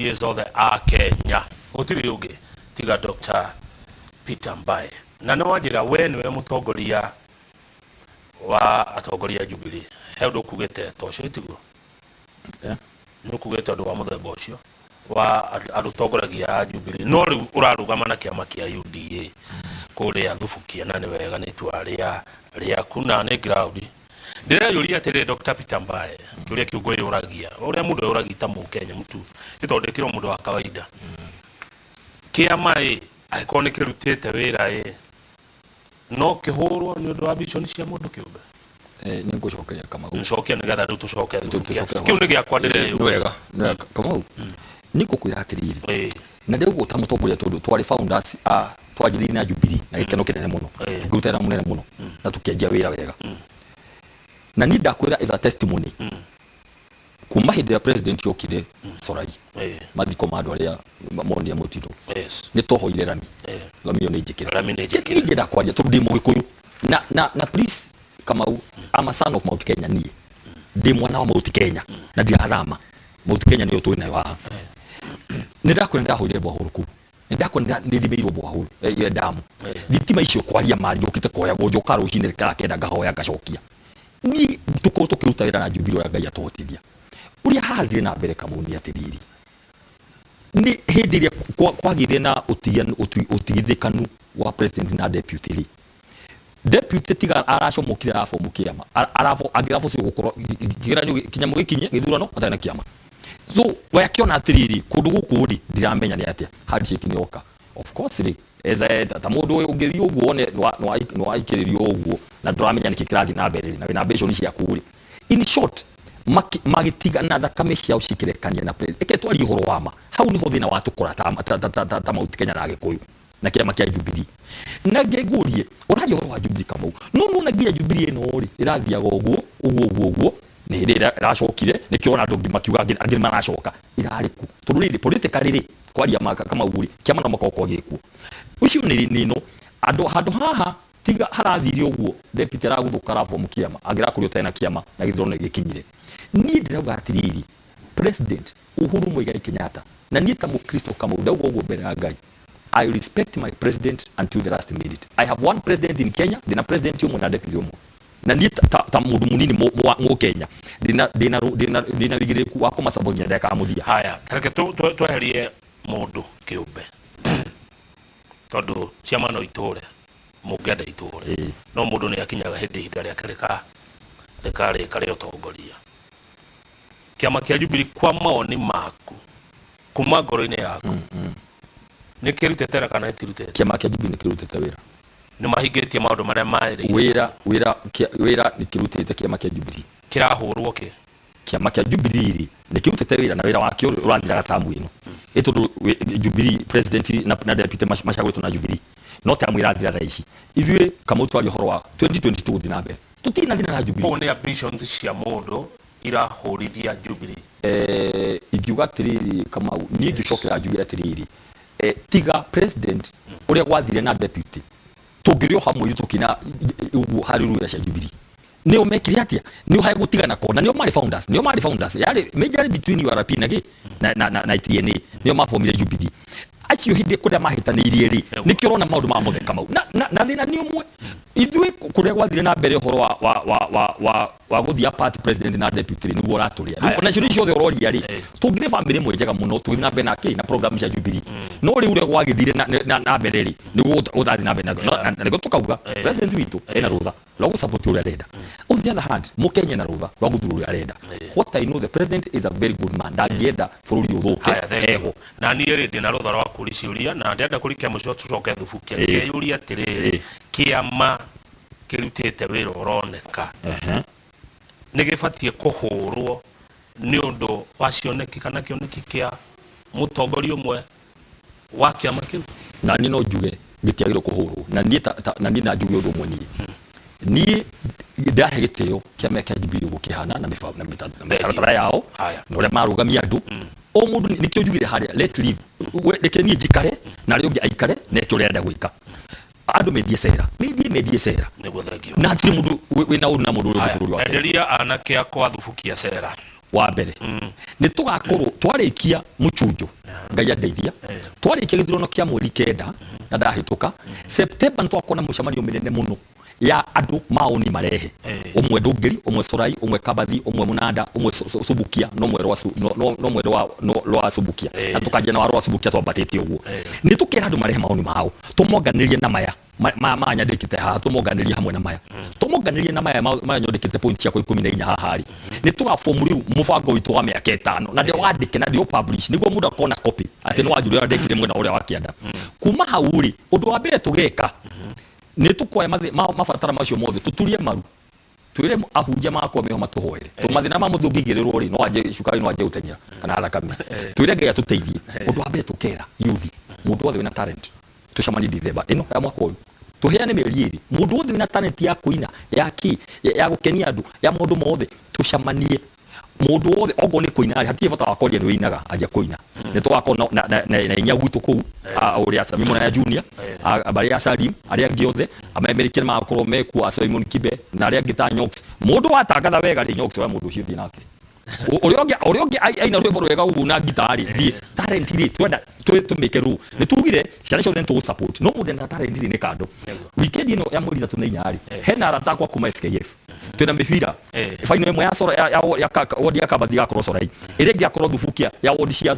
MCAs othe a Kenya, gũtirĩ ũngĩ tiga Dr. Peter Mbae. Na nĩ wanjĩra we nĩwe mũtongoria wa atongoria a Jubilee. He ũndũ ũkugĩte ta ũcio tiguo? Nĩ ũkugĩte ũndũ wa mũthemba ũcio wa andũ ũtongoragia a Jubilee, no rĩu ũrarũgama na kĩama kĩa UDA kũrĩa Thubukia, na nĩ wega, nĩ itua rĩa rĩaku na nĩ ground. Ndĩreyũria atĩrĩrĩ, Dr. Peter Mbae, kĩũria kĩu ngwĩyũragia ũrĩa mũndũ eyũragia ta Mũkenya mũtu, nĩ tondũ ndĩkĩrĩ o mũndũ wa kawaida, kĩama ĩ angĩkorwo nĩ kĩrutĩte wĩra ĩ no kĩhũrwo nĩ ũndũ wa ambition cia mũndũ kĩũmbe? Nĩ ngũcokeria, Kamau. Ncokia nĩgetha rĩu tũcoke Thubukia. Tũcoke. Kĩu nĩ gĩakwa. Nĩ ndĩreyũria. Wega, nĩ wega, Kamau. Nĩ ngũkwĩra atĩrĩrĩ, na ndĩũguo ta mũtongoria, tondũ twarĩ founders a twanjĩrĩirie na Jubilee na gĩkeno kĩnene mũno, tũkĩruta wĩra mũnene mũno na tũkĩanjia wĩra wega. Na niĩ ndakwĩra as a testimony, kuma hĩndĩ ĩrĩa president okire Sorai, mathiko ma andũ arĩa monire mũtino, nĩ twahoire rami. Rami ĩyo nĩ njĩkĩre. Rami nĩ njĩkĩre. Niĩ ngĩenda kwaria tondũ ndĩ Mũgĩkũyũ na please, Kamau, I'm a son of Mount Kenya. Niĩ ndĩ mwana wa Mount Kenya na ndirathama. Mount Kenya nĩyo twĩ nayo haha. Nĩ ndakwĩra ndahoire borehole kũu, nĩ ndakwĩra nĩ thimĩirwo borehole, damu, thitima icio. Kwaria ma, njũkĩte kuoyagwo, njoka rũcinĩ thaa 9 ngahoya ngacokia. Niĩ tũkorwo tũkĩruta wĩra na Jubilee ũrĩa Ngai atũhotithia. Ũrĩa hathire na mbere, Kamau, nĩ atĩrĩrĩ, nĩ hĩndĩ ĩrĩa kwagĩire na ũtigithĩkanu wa president na deputy rĩ, deputy tiga aracomokire arabomu kĩama, arabo angĩrabocirwo gũkorwo kĩgeranio kĩnyamũ gĩkinye gĩthurano atarĩ na kĩama. So we akĩona atĩrĩrĩ, kũndũ gũkũ rĩ, ndiramenya nĩ atĩa handshake nĩ yoka. Of course rĩ, as a, ta mũndũ ũyũ ũngĩthiĩ ũguo one nĩwaikĩrĩrio ũguo na ndũramenya nĩkĩ kĩrathiĩ na mbere rĩ, na wĩna ambition ciaku rĩ, in short magĩtigana, thakame ciao cikĩrekania na president. Reke twarie ũhoro wa ma, hau nĩho thĩna watũkora ta Mount Kenya na Agĩkũyũ na kĩama kĩa Jubilee. Na ngĩngũrie, ũraria ũhoro wa Jubilee, Kamau, no nona nginya Jubilee ĩno rĩ, ĩrathiaga ũguo ũguo ũguo ũguo, nĩ hĩndĩ ĩrĩa ĩracokire nĩkĩo ona andũ makiuga angĩ nĩ maracoka. Ĩrarĩ ku? Tondũ rĩrĩ, politically rĩ, kwaria ma, Kamau rĩ, kĩama no makorwo gĩkuo ũcio nĩ ĩno andũ handũ haha tiga harathire ũguo, deputy araguthũka arabomu kĩama, angĩrakũrio ũtarĩ na kĩama na gĩthurano nĩ gĩkinyire. Niĩ ndĩrauga atĩrĩrĩ, President Uhuru Muigai Kenyatta, na niĩ ta Mũkristo, Kamau, ndauga ũguo mbere ya Ngai, I respect my president until the last minute. I have one president in Kenya, ndĩna president ũmwe na deputy ũmwe. Na niĩ ta mũndũ mũnini Mũkenya, ndĩna wĩigĩrĩrĩku wa kũmasupport nginya ndagĩka ya mũthia. Haya, reke tweherie mũndũ kĩũmbe, tondũ ciama no itũre mũngĩenda itũre, no mũndũ nĩ akinyaga hĩndĩ ihinda rĩake rĩkarĩka rĩa ũtongoria. Kĩama kĩa Jubilee, kwa mawoni maku kuma ngoro-inĩ yaku, nĩ kĩrutĩte wĩra kana gĩtirutĩte? Kĩama kĩa Jubilee nĩ kĩrutĩte wĩra. Nĩ mahingĩtie maũndũ marĩa magĩrĩire? Wĩra nĩ kĩrutĩte kĩama kĩa Jubilee. Kĩrahũrwo kĩ? Kĩama kĩa Jubilee rĩ, nĩ kĩrutĩte wĩra, na wĩra wakĩo ũrathiraga tamu ĩno, ĩ tondũ Jubilee president na deputy macagũrĩtwo na Jubilee, no tamu ĩrathira thaa ici. Ithuĩ, Kamau, twaria ũhoro wa 2022 gũthiĩ na mbere, tũtirĩ na thĩna na Jubilee. Koguo nĩ ambitions cia mũndũ irahũrithia Jubilee? Ingiuga atĩrĩrĩ, Kamau, niĩ ingĩcokera njuge atĩrĩrĩ, tiga president ũrĩa gwathire na deputy, tũngĩrĩ o hamwe ithuĩ tũkĩina ũguo harĩ rũira cia Jubilee. Nĩo mekire atĩa? Nĩo harĩ gũtigana kona, nĩo marĩ founders, nĩo marĩ founders. Yarĩ majorly between URP na gĩ na TNA, nĩo mabomire Jubilee. Acio hĩndĩ kũrĩa mahĩtanĩirie rĩ, nĩkĩo ũrona maũndũ ma mũtheka mau na thĩna nĩ ũmwe. Ithuĩ kũrĩa gwathire na mbere ũhoro wa gũthiĩ apart president na deputy rĩ, nĩguo ũratũrĩa. Haya. Ona ciũria ciothe ũroria rĩ, tũngĩrĩ bamĩrĩ ĩmwe njega mũno tũgĩthiĩ na mbere na kĩ na program cia Jubilee, no rĩu ũrĩa gwagĩthire na mbere rĩ, nĩguo gũtathiĩ na mbere na nĩguo tũkauga president witũ ena rũtha rwa gũsupport ũrĩa arenda. On the other hand, Mũkenya na rũtha rwa gũthura ũrĩa arenda. What I know, the president is a very good man, ndangĩenda bũrũri ũthũke. Haya, thank you. Eho. Na niĩ rĩ, ndĩna rũtha rwa kũria ciũria na ndĩrenda kũrikia mũico tũcoke Thubukia. Ngeyũria atĩrĩrĩ, kĩama kĩrutĩte wĩra ũroneka nĩ gĩbatiĩ kũhũrwo nĩ ũndũ wa cioneki kana kĩoneki kĩa mũtongoria ũmwe wa kĩama kĩu? Na niĩ no njuge gĩtiagĩrĩirwo kũhũrwo. Na niĩ ta, na niĩ na njuge ũndũ ũmwe, niĩ ndahe gĩtĩo kĩama kĩa Jubilee ũguo kĩhana na mĩtaratara yao na ũrĩa marũgamia andũ o mũndũ. Nĩkĩo njugire harĩa, let live. Reke niĩ njikare na arĩa ũngĩ aikare na eke ũrĩa arenda gwĩka. Andũ mendie cera, mendie cera. Nĩguo, thank you. Na hatirĩ mũndũ wĩna ũru na mũndũ ũrĩa ũngĩ bũrũri wa Kenya. Enderia anake akwa Thubukia cera. Wa mbere, Nĩ tũgakorwo twarĩkia mũchunjo, Ngai andeithia, twarĩkia gĩthurano kĩa mweri 9 na ndahĩtũka September, nĩ twakorwo na mũcemanio mĩnene mũno ya andũ maoni marehe, ũmwe Ndũngĩri, ũmwe Corai, ũmwe Kabathi, ũmwe Mũnanda, ũmwe Subukia, no ũmwe no ũmwe rwa Subukia, na tũkanjia na wa rwa Subukia twambatĩte ũguo. Nĩ tũkera andũ marehe maoni mao, tũmonganĩrie na maya maya nyandĩkĩte haha, tũmonganĩrie hamwe na maya, tũmonganĩrie na maya maya nyandĩkĩte point ciakwa 14 haha rĩ, nĩ tũgabomu rĩu mũbango witũ wa mĩaka 5, na ndĩwandĩke na ndĩũ-publish nĩguo mũndũ akona copy atĩ nĩ wanjũria ũrĩa ndekire mwena ũrĩa wa kĩanda. Kuma hau rĩ, ũndũ wa mbere tũgeka nĩ tũkoya mabatara macio mothe, tũturie maru, twĩre ahunjia magakorwo meho matũhoere, tondũ mathĩna ma mũthĩ ũngĩigĩrĩrwo rĩ, no wanjie cukari, no wanjie gũtenyera kana thakame. Twĩre Ngai atũteithie. Ũndũ wa mbere tũkera youth, mũndũ wothe wĩna talent, tũcemanie December ĩno ya mwaka ũyũ, tũheane mĩeri 2. Mũndũ wothe wĩna talent ya kũina, ya kĩ, ya gũkenia andũ, ya maũndũ mothe, tũcemanie. Mũndũ wothe, okorwo nĩ kũina rĩ, hatirĩ bata wa kwaria nĩ ũinaga, anjia kũina. Nĩ tũgakorwo na inya gwitũ kũu, ũrĩa Sami Mũnaya Junior, mbarĩ ya Salim, arĩa angĩ othe amemerekia nĩ magakorwo mekuo, a Simon Kibe na arĩa angĩ ta Nyox. Mũndũ watangatha wega rĩ, Nyox oya mũndũ ũcio, thiĩ nake. Ũrĩa ũngĩ aina rwĩmbo rwega ũguo na ngita rĩ, thiĩ. Talent rĩ, twenda tũmĩke rũ nĩ tugire ciana ciothe nĩ tũgũ support, no mũndũ ena talent rĩ, nĩ kando. Weekend ĩno ya mweri 34 rĩ, hena arata akwa kuma FKF, twĩna mĩbira final ĩmwe ya Sora ya wodi ya Kabathi igakorwo Corai, ĩrĩa ĩngĩ yakorwo Thubukia, ya wodi cia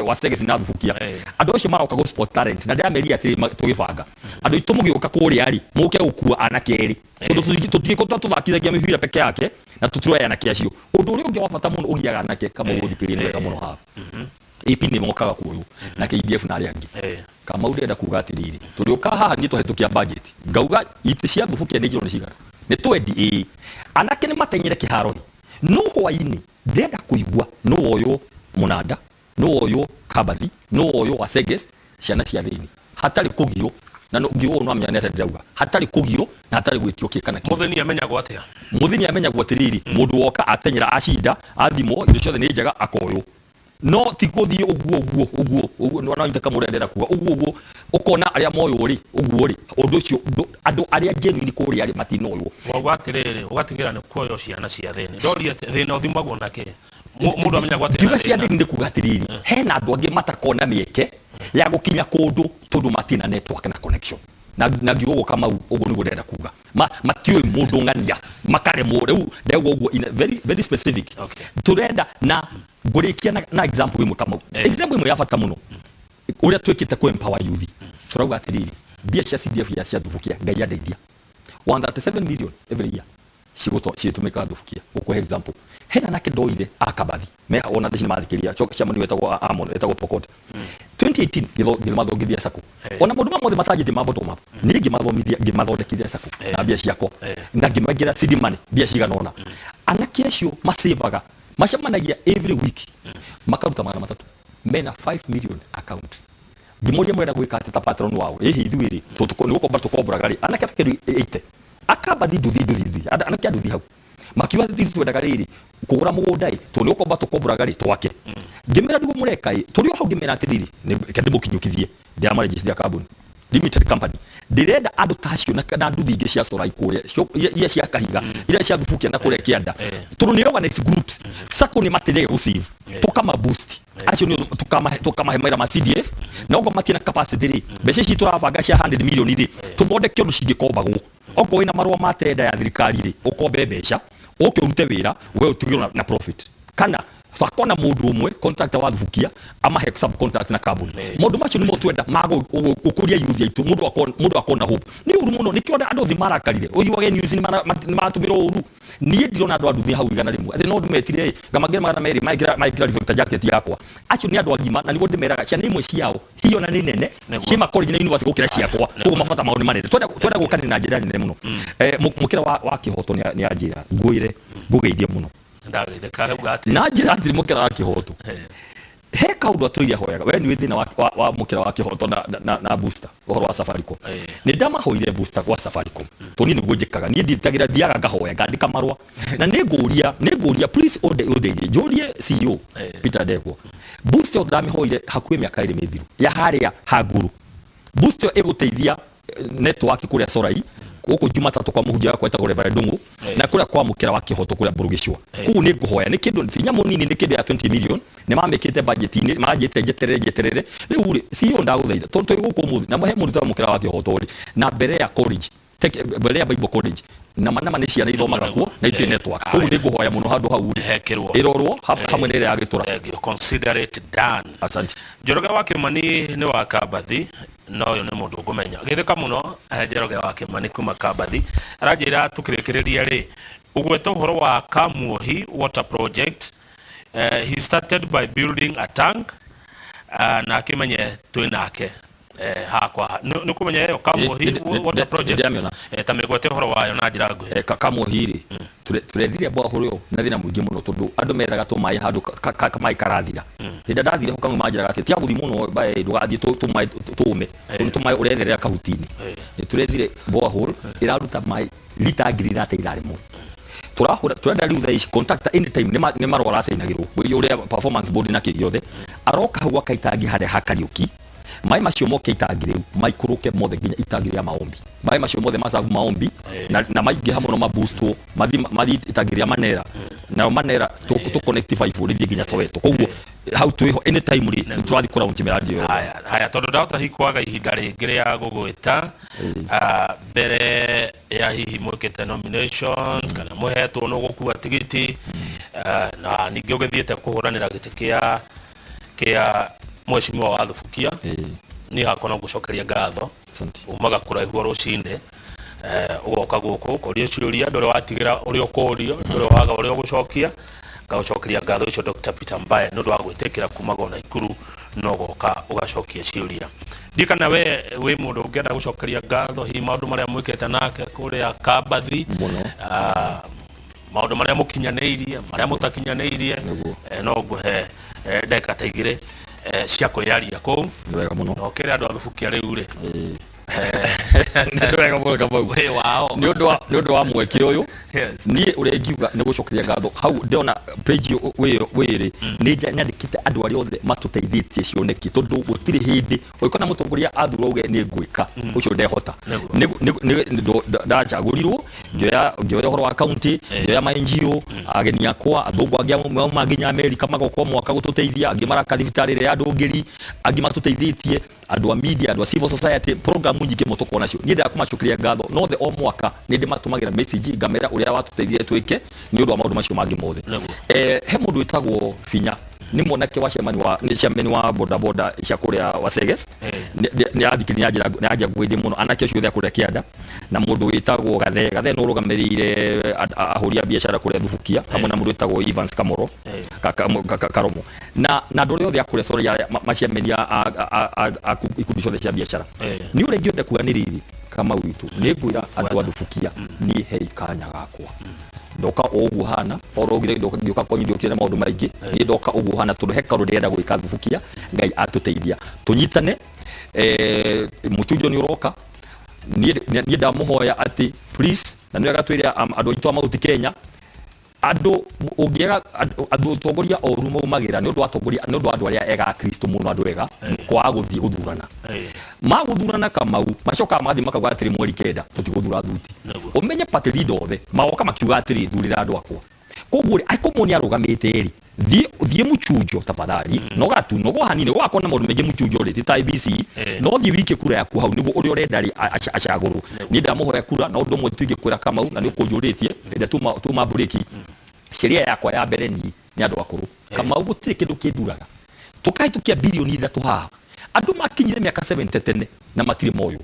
Wasegesi na Thubukia. Andũ acio maroka gũ sport talent, na ndĩrameria atĩrĩ, tũgĩbanga andũ aitũ, mũgĩũka kũrĩa rĩ, mũke gũkua anake erĩ, tondũ tũtingĩkorwo tũthakithagia mĩbira peke yake na tũtiroya anake acio. Ũndũ ũrĩa ũngĩ wa bata mũno ũgiaga anake kama ũgũthikĩrĩria nĩ wega mũno haha, AP nĩ mokaga kuoywo na KDF na arĩa angĩ. Kamau, ndĩrenda kuga atĩrĩrĩ, tũrĩũka haha niĩ twahĩtũkia budget, ngauga itĩ cia Thubukia nĩ njirwo nĩ cigana, nĩ twendi ĩĩ anake nĩ matenyere kĩharo ĩ, no hwainĩ ndĩrenda kũigua nũ woywo Mũnanda, nũ woywo Kabathi, nũ woywo Waseges, ciana cia thĩini, hatarĩ kũgio na ngĩũũ no amenya nĩ atĩa ndĩrauga, hatarĩ kũgio na hatarĩ gwĩtio kĩ kana kĩ. Mũthĩni amenyagwo atĩa? Mũthĩni amenyagwo atĩrĩrĩ, mũndũ woka atenyera, acinda, athimwo indo ciothe nĩ njega, akoywo, no ti gũthiĩ ũguo ũguo ũguo ũguo. No nyita kamũrĩa ndĩrenda kuga ũguo ũguo, ũkona arĩa moywo rĩ, ũguo rĩ, ũndũ ũcio andũ arĩa genuine kũrĩa rĩ, matinoywo. Wauga atĩrĩrĩ, ũgatigĩra nĩ kuoywo ciana cia thĩni. Ndoria atĩ thĩna ũthimagwo na kĩ? Mũndũ amenyagwo atĩa? Ngiuga cia thĩni nĩ kuga atĩrĩrĩ, hena andũ angĩ matakona mĩeke ya gũkinya kũndũ tondũ matina network na connection, na ngiuga ũguo Kamau, ũguo nĩguo ndĩrenda kuga. Matiũĩ mũndũ ng'ania, makaremwo. Rĩu ndauga ũguo in a very very specific. Tũrenda na ngũrĩkia na example ĩmwe, Kamau. Example ĩmwe ya bata mũno ũrĩa twĩkĩte kũ empower youth, tũrauga atĩrĩrĩ, mbia cia CDF ya cia Thubukia, Ngai andeithia, 137 million every year cigũtũmĩkaga Thubukia. Gũkũhe example, hena nake ndoire akabathi me ona theci nĩmathikĩria chairman wetagwo Amon, wetagwo Pokot. 2018 ngĩmathongithia sacco, ona maũndũ maya mothe matanjĩtie ma bottom up, niĩ ngĩmathomithia, ngĩmathondekithia sacco na mbia ciakwa, na ngĩmekĩra seed money mbia cigana ũna. Anake acio masevaga, macemanagia every week, makaruta 300, mena 5 million account. Ngĩmoria, mũrenda gwĩka atĩa ta patron wao? Ĩhĩ, ithuĩ rĩ, nĩ gũkomba tũkomboraga rĩ. Anake atakĩrĩ 80 akambathi, nduthi nduthi nduthi, anake a nduthi hau makiuga, ithuĩ twendaga rĩrĩ kũgũra mũgũnda ĩ, tondũ nĩ gũkomba tũkomboraga rĩ, twake. Ngĩmera nĩguo mũreka ĩ, tũrĩ o hau. Ngĩmera atĩrĩrĩ, reke ndĩmũkinyũkithie, ndĩramarejistria kambuni, limited company. Ndĩrenda andũ ta acio na nduthi ingĩ cia Corai kũrĩa, iria cia Kahiga, iria cia Thubukia na kũrĩa kĩanda, tondũ nĩ organized groups, sacco nĩ mateithagia gũ save. Tũkama boost acio, nĩ tũkamahe mawĩra ma CDF, na okorwo matirĩ na capacity rĩ, mbeca ici tũrabanga cia 100 million rĩ, tũthondeke ũndũ cingĩkombagwo. Okorwo wĩna marũa ma tenda ya thirikari rĩ, ũkombe mbeca, ũke ũrute wĩra, we ũtigĩrwo na profit, kana bakona mũndũ ũmwe contractor wa Thubukia amahe subcontract na kambuni. Maũndũ macio nĩmo twenda ma gũkũria youth aitũ, mũndũ akona hope. Nĩ ũru mũno, nĩkĩo andũ othe marakarire, ũiguage news nĩ maratũmĩrwo ũru. Niĩ ndirona andũ a nduthi hau 100 atĩ no ndũmetire ngamangĩra 200 maekĩra reflector jacket yakwa. Acio nĩ andũ agima, na nĩguo ndĩmeraga ciana imwe ciao hiyo na nĩ nene ciĩ ma college na university gũkĩra ciakwa, koguo mabata mao nĩ manene. Twenda gũkanĩra na njĩra nene mũno. Mũkĩra wa kĩhoto nĩ anjĩra ngwĩre ngũgeithie mũno. Ndageithĩka. Arauga atĩ Na njĩra atĩrĩ, mũkĩra wa kĩhoto he kaũndũ atũire hoyaga. We nĩũĩ thĩna wa mũkĩra wa kĩhoto na booster, ũhoro wa Safaricom. Nĩ ndamahoire booster gwa Safaricom, tondũ niĩ nĩguo njĩkaga. Niĩ nditagĩra, thiaga ngahoya, ngandĩka marũa, na nĩ ngũria, please ũndeithie njũrie CEO Peter Ndegwa, booster ĩyo ndamĩhoire hakuhĩ mĩaka 2 mĩthiru ya harĩa Hanguru. Booster ĩyo ĩgũteithia network kũrĩa Sorai. Gũkũ Jumatatũ kwa mũhunjia wakwa etagwo Reverend Ndung'u, na kũrĩa kwa Mũkĩra wa Kĩhoto kũrĩa Mbũrũgĩcũa. Kũu nĩ ngũhoya, nĩ kĩndũ ti nyamũ nini, nĩ kĩndũ ya 20 million, nĩ mamĩkĩte budget-inĩ, manjĩte njeterere njeterere. Rĩu rĩ, CEO ndagũthaitha, tondũ twĩ gũkũ ũmũthĩ, na he mũndũ wĩtagwo Mũkĩra wa Kĩhoto rĩ, na Berea College, Berea Bible College, na ma nama nĩ ciana ithomaga kuo na itirĩ network. Koguo nĩ ngũhoya mũno handũ hau rĩ, Hekĩrwo. ĩrorwo hamwe na ĩrĩa ya Gĩtũra. Thank you. Consider it done. Asante. Njoroge wa Kĩmani nĩ wa Kambathi, na ũyũ nĩ mũndũ ngũmenya. Gĩthĩka mũno, Njoroge wa Kĩmani kuma Kambathi. Aranjĩra tũkĩrĩkĩrĩria rĩ, ũgwete ũhoro wa Kamuohi Water Project. He started by building a tank, na akĩmenye twĩ nake hakwa nĩ kũmenya ĩyo Kamuohi Water Project. Nĩndĩramĩona. Ta mĩgwete ũhoro wayo na njĩra nguhĩ. Kamuohi rĩ, tũrethire borehole ĩyo na thĩna mũingĩ mũno, tondũ andũ methaga tũmaĩ handũ kamaĩ karathira. Hĩndĩ ĩrĩa ndathire ho kamwe manjĩraga atĩ tiga gũthiĩ mũno bae, ndũgathiĩ tũmaĩ tũme, tondũ tũmaĩ ũretherera kahuti-inĩ. Nĩ tũrethire borehole ĩraruta maĩ lita 30,000 ithaa rĩmwe. Tũrahũra, tũrenda rĩu thaa ici contractor anytime nĩ marũa aracainagĩrwo ũrĩa performance board na kĩ gĩothe, aroka hau gwaka itangi harĩa ha Kariũki. Maĩ macio moke itangi rĩu maikũrũke mothe nginya itangi rĩa maombi. Maĩ macio mothe macabu maombi na maingĩha mũno maboostwo mathiĩ itangi rĩa Manera, nayo Manera tũ connect pipe rĩthiĩ nginya Soweto. Koguo hau twĩho anytime rĩ, nĩ tũrathiĩ kũ launch mĩradi ĩyo. Haya haya, tondũ ndahota hihi kwaga ihinda rĩngĩ rĩa gũgwĩta mbere ya hihi mwĩkĩte nominations kana mũhetwo nũ gũkua tigiti, na ningĩ ũgĩthiĩte kũhũranĩra gĩtĩ kĩa mheshimiwa wa Thubukia, niĩ hakwa no ngũcokeria ngatho. Asante. Umaga kũraihu o rũcinĩ, ũgoka gũkũ ũkoria ciũria, ndũrĩ watigĩra ũrĩa ũkũrio, ndũrĩ waga ũrĩa ũgũcokia. Ngagũcokeria ngatho icio, Dr. Peter Mbae, nĩ ũndũ wa gwĩtĩkĩra kumaga ona Ikuru no ũgoka ũgacokia ciũria. Ndiĩ kana we wĩ mũndũ ũngĩenda gũcokeria ngatho hihi maũndũ marĩa mwĩkĩte nake kũrĩa Kambathi? Mũno. Maũndũ marĩa mũkinyanĩirie, marĩa mũtakinyanĩirie. Nĩguo. No ngũhe ndagĩka ta 2 cia kwĩyaria kũu. Nĩ wega mũno. Na ũkĩre andũ a Thubukia rĩu rĩ. Nĩ wega mũno, Kamau. Wĩ wao. Nĩ ũndũ wa mweke ũyũ, niĩ ũrĩa ingiuga nĩ gũcokeria ngatho hau ndĩrona page wĩrĩ nĩ nyandĩkĩte andũ arĩa othe matũteithĩtie cioneki, tondũ gũtirĩ hĩndĩ ũngĩkona mũtongoria athurwo auge nĩ ngwĩka ũcio ndehota. Ndacagũrirwo ngĩoya ũhoro wa county, ngĩoya ma NGO, ageni akwa athũngũ angĩ mauma nginya Amerika magoka o mwaka gũtũteithia, angĩ maraka thibitarĩ ĩrĩa ya Ndũngĩri, angĩ matũteithĩtie, andũ a media, andũ a civil society, program nyingĩ mũno tũkoragwo nacio. Niĩ ndĩra kũmacokeria ngatho nothe, o mwaka nĩ ndĩmatũmagĩra message ngamera ũrĩa watũteithirie twĩke nĩ ũndũ wa maũndũ macio mangĩ mothe. He mũndũ wĩtagwo Binya, nĩ mwanake wa chairman wa nĩ chairman wa boda boda cia kũrĩa Waseges. Nĩ athikĩrĩria nĩ anjia ngũgeithie mũno anake acio othe a kũrĩa kĩanda, na mũndũ wĩtagwo Gathe. Gathe nĩ ũrũgamĩrĩire ahũri a biacara kũrĩa Thubukia, hamwe na mũndũ wĩtagwo Evans Kamoro, Karomo, na andũ arĩa othe a kũrĩa, sorry, arĩa maciameni a ikundi ciothe cia biacara. Nĩ ũrĩa ingĩenda kuga nĩ rĩrĩ, Kamau witũ, nĩ ngwĩra andũ a Thubukia, niĩ hei kanya gakwa ndoka o ũguo hana oro ũgire ndoka ngĩũka kwanyu ndiokire na maũndũ maingĩ. Niĩ ndoka ũguo hana tondũ he kaũndũ ndĩrenda gwĩka Thubukia. Ngai atũteithia tũnyitane, mũchunjo nĩ ũroka. Niĩ ndamũhoya atĩ please, na nĩ wega twĩre andũ aitũ a Mount Kenya, andũ ũngĩaga andũ atongoria oru maumagĩra nĩ ũndũ wa atongoria, nĩ ũndũ wa andũ arĩa ega a Kristo mũno, andũ ega kwaga gũthiĩ gũthurana. Magũthurana, Kamau, macokaga magathiĩ makauga atĩrĩ, mweri 9 tũtigũthura thuti. Ũmenye party leader othe magoka makiuga atĩrĩ, thurĩra andũ akwa. Koguo rĩ, angĩkorwo nĩ arũgamĩte rĩ, thiĩ mũchunjo tafadhali, noga tu nogoa hanini gũgakorwo na maũndũ maingĩ. Mũchunjo rĩ, ti ta IEBC, no thiĩ wike kura yaku hau nĩguo ũrĩa ũrenda rĩ acagũrwo. Niĩ ndamũhoya kura. Na ũndũ ũmwe tu ingĩkwĩra, Kamau, na nĩ ũkũnjũrĩtie rĩrĩa tuma break, sheria yakwa ya mbere ni nĩ andũ akũrũ. Kamau, gũtirĩ kĩndũ kĩnduraga tũkahĩtũkia birioni 3 haha, andũ makinyire mĩaka 70 tene na matirĩ moyo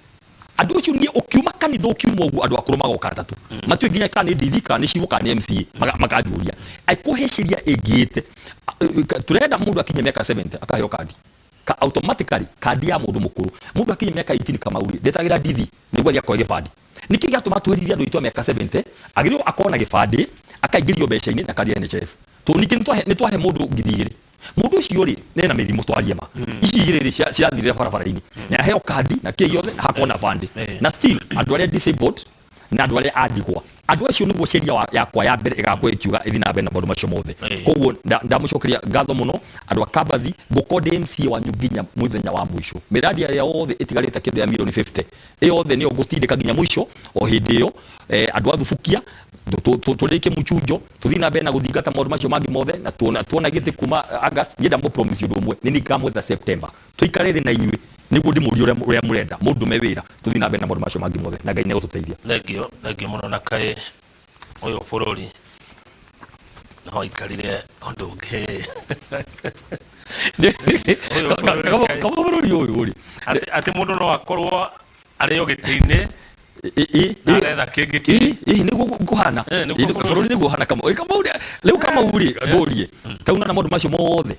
andũ acio. Niĩ ũkiuma kanitha, ũkiuma ũguo, andũ akũrũ magoka atatũ matiũĩ nginya kana nĩ ndithi, kana nĩ cibũ, kana nĩ MCA, makanjũria angĩkorwo he sheria ĩngĩte. Tũrenda mũndũ akinye mĩaka 70 akaheo kandi ka automatically, kandi ya mũndũ mũkũrũ. Mũndũ akinye mĩaka 18, Kamau rĩ, ndetagĩra ndithi nĩguo athiĩ akoe gĩbandĩ. Nĩkĩ gĩatũma tweherithie andũ aitũ a mĩaka 70? Agĩrĩirwo akorwo na gĩbandĩ, akaingĩrio mbeca-inĩ na kandi ya NHIF, tondũ ningĩ nĩtwahe mũndũ 2,000. Mũndũ ũcio rĩ, nena mĩrimũ, twarie ma, ici igĩrĩ rĩ cirathirĩra barabara-inĩ, nĩ aheo kandi na kĩ gĩothe na hakorwo na bandĩ. Na still andũ arĩa disabled na andũ arĩa a ndigwa. Andũ acio nĩguo sheria yakwa ya mbere ĩgakorwo ĩkiuga ĩthiĩ na mbere na maũndũ macio mothe. Koguo ndamũcokeria ngatho mũno andũ a Kambathi, ngũkorwo ndĩ MCA wanyu nginya mũthenya wa mũico. Mĩradi ĩrĩa yothe ĩtigarĩte kĩndũ ya milioni 50 ĩyo yothe nĩyo ngũtindĩka nginya mũico. O hĩndĩ ĩyo andũ a Thubukia tũrĩkie mũchunjo, tũthiĩ na mbere na gũthingata maũndũ macio mangĩ mothe, na tuona gĩtĩ kuma August. Niĩ ndamũ promise ũndũ ũmwe, nĩ niĩ ngamwetha September tũikare thĩ na inyuĩ nĩguo ndĩmũrie ũrĩa mũrenda mũndũme wĩra, tũthiĩ na mbere na maũndũ macio mangĩ mothe, na Ngai nĩegũtũteithia. Thengio, thengio mũno. Na kaĩ ũyũ bũrũri no aikarire ũndũ ũngĩ. Ũyũ bũrũri Kama bũrũri ũyũ rĩ, atĩ mũndũ no akorwo arĩ o gĩtĩ-inĩ na aretha kĩngĩ kĩ Ĩ nĩguo kũhana. Nĩguo bũrũri. Bũrũri nĩguo ũhana. Kamau, Kamau rĩu, Kamau rĩ, ngũrie tauna na maũndũ macio mothe.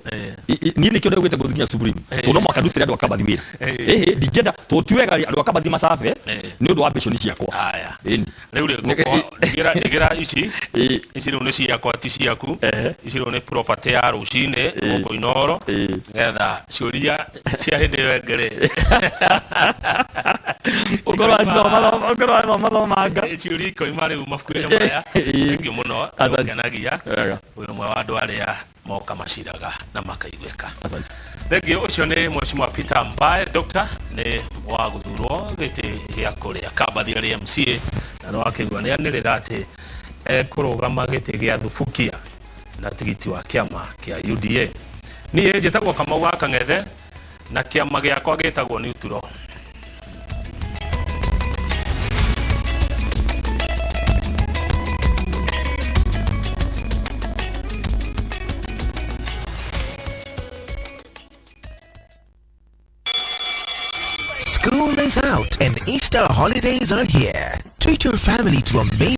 Niĩ nĩkĩo ndaugĩte ngũthiĩ nginya Supreme, tondũ no mũhaka ndutĩre andũ a Kambathi wĩra. Ĩhĩ, ndingĩenda tondũ ti wega rĩ andũ a Kambathi macabe nĩ ũndũ wa ambition ciakwa. Haya. Ĩni. Rĩu rĩ, ndigĩra ici. Ici rĩu nĩ ciakwa, ti ciaku. Ici rĩu nĩ property ya rũcinĩ gũkũ Inooro, nĩgetha ciũria cia hĩndĩ ĩyo ĩngĩ rĩ, Ũkorwo wathoma thomanga. Ciũria ikoima rĩu mabuku-inĩ maya. Thengiũ mũno. Asante. Nĩũkenagia. Wega. Ũyũ ũmwe wa andũ arĩa moka maciraga na makaiguĩka. Asante. Thengiũ. Ũcio nĩ Mheshimiwa Peter Mbae, Doctor, nĩ wa gũthurwo gĩtĩ gĩa kũrĩa Kambathi arĩ MCA, na nĩ wakĩigua nĩ anĩrĩra atĩ ekũrũgama gĩtĩ gĩa Thubukia na tigiti wa kĩama kĩa UDA. Niĩ njĩtagwo Kamau wa Kang'ethe, na kĩama gĩakwa gĩtagwo Neutral. School is out and Easter holidays are here. Treat your family to amazing